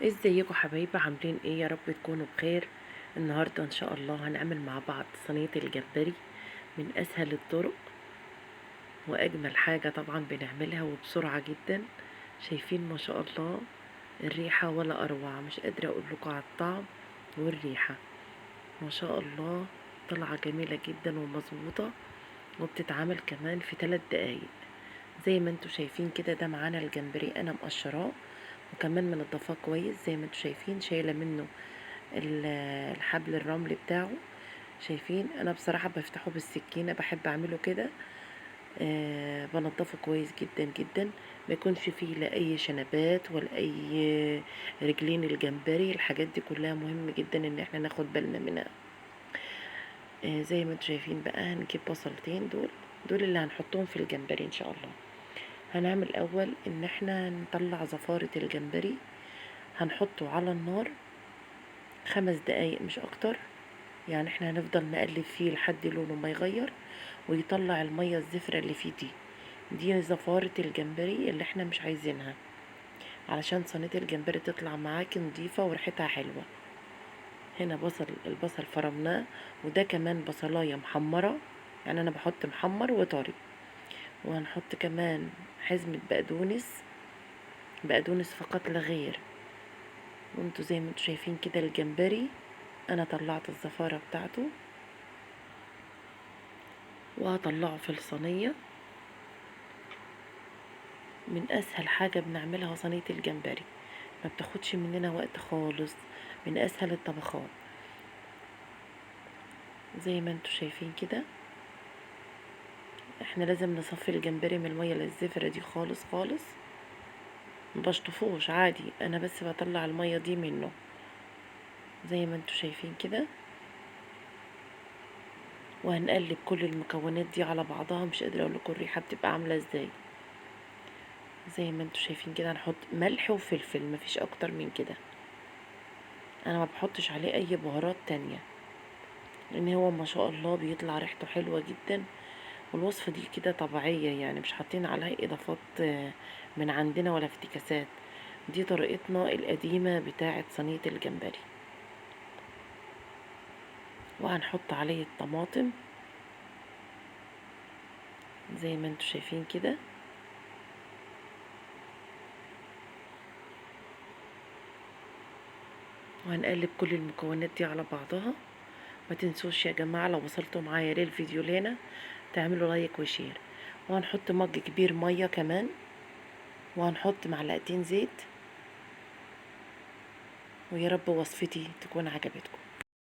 ازيكم حبايبي؟ عاملين ايه؟ يا رب تكونوا بخير. النهارده ان شاء الله هنعمل مع بعض صينية الجمبري من اسهل الطرق واجمل حاجة طبعا بنعملها وبسرعة جدا. شايفين ما شاء الله الريحة ولا اروع، مش قادرة اقول لكم على الطعم والريحه، ما شاء الله طلعه جميلة جدا ومظبوطه، وبتتعمل كمان في 3 دقايق زي ما انتم شايفين كده. ده معانا الجمبري انا مقشراه وكمان منضفاه كويس زي ما انتم شايفين، شايله منه الحبل الرمل بتاعه. شايفين انا بصراحة بفتحه بالسكينة، بحب اعمله كده، بنضفه كويس جدا جدا، ما يكونش فيه لا اي شنبات ولا اي رجلين الجمبري. الحاجات دي كلها مهم جدا ان احنا ناخد بالنا منها. زي ما انتم شايفين بقى هنجيب بصلتين، دول اللي هنحطهم في الجمبري ان شاء الله. هنعمل اول ان احنا نطلع زفارة الجمبري، هنحطه على النار 5 دقايق مش اكتر، يعني احنا هنفضل نقلب فيه لحد لونه ما يغير ويطلع المية الزفرة اللي فيه دي. دي زفارة الجمبري اللي احنا مش عايزينها، علشان صينية الجمبري تطلع معاكي نظيفة وريحتها حلوة. هنا البصل فرمناه، وده كمان بصلاية محمرة، يعني انا بحط محمر وطري. وهنحط كمان حزمة بقدونس، بقدونس فقط لا غير. وانتوا زي ما انتوا شايفين كده الجمبري انا طلعت الزفارة بتاعته وهطلعه في الصينية. من اسهل حاجة بنعملها صينية الجمبري، ما بتاخدش مننا وقت خالص، من اسهل الطبخات زي ما انتوا شايفين كده. احنا لازم نصفي الجمبري من المية الزفرة دي خالص خالص، ما بشطفوش عادي، انا بس بطلع المية دي منه زي ما انتوا شايفين كده. وهنقلب كل المكونات دي على بعضها، مش قادرة اقول لكم الريحة بتبقى عاملة ازاي. زي ما انتوا شايفين كده هنحط ملح وفلفل، مفيش اكتر من كده، انا ما بحطش عليه اي بهارات تانية لان هو ما شاء الله بيطلع ريحته حلوة جدا. والوصفة دي كده طبيعية، يعني مش حاطين عليها اضافات من عندنا ولا افتكاسات، دي طريقتنا القديمة بتاعة صينية الجمبري. وهنحط عليه الطماطم زي ما انتوا شايفين كده. وهنقلب كل المكونات دي على بعضها. ما تنسوش يا جماعة لو وصلتوا معايا للفيديو لهنا تعملوا like و share. وهنحط مج كبير مية كمان، وهنحط معلقتين زيت، ويا رب وصفتي تكون عجبتكم.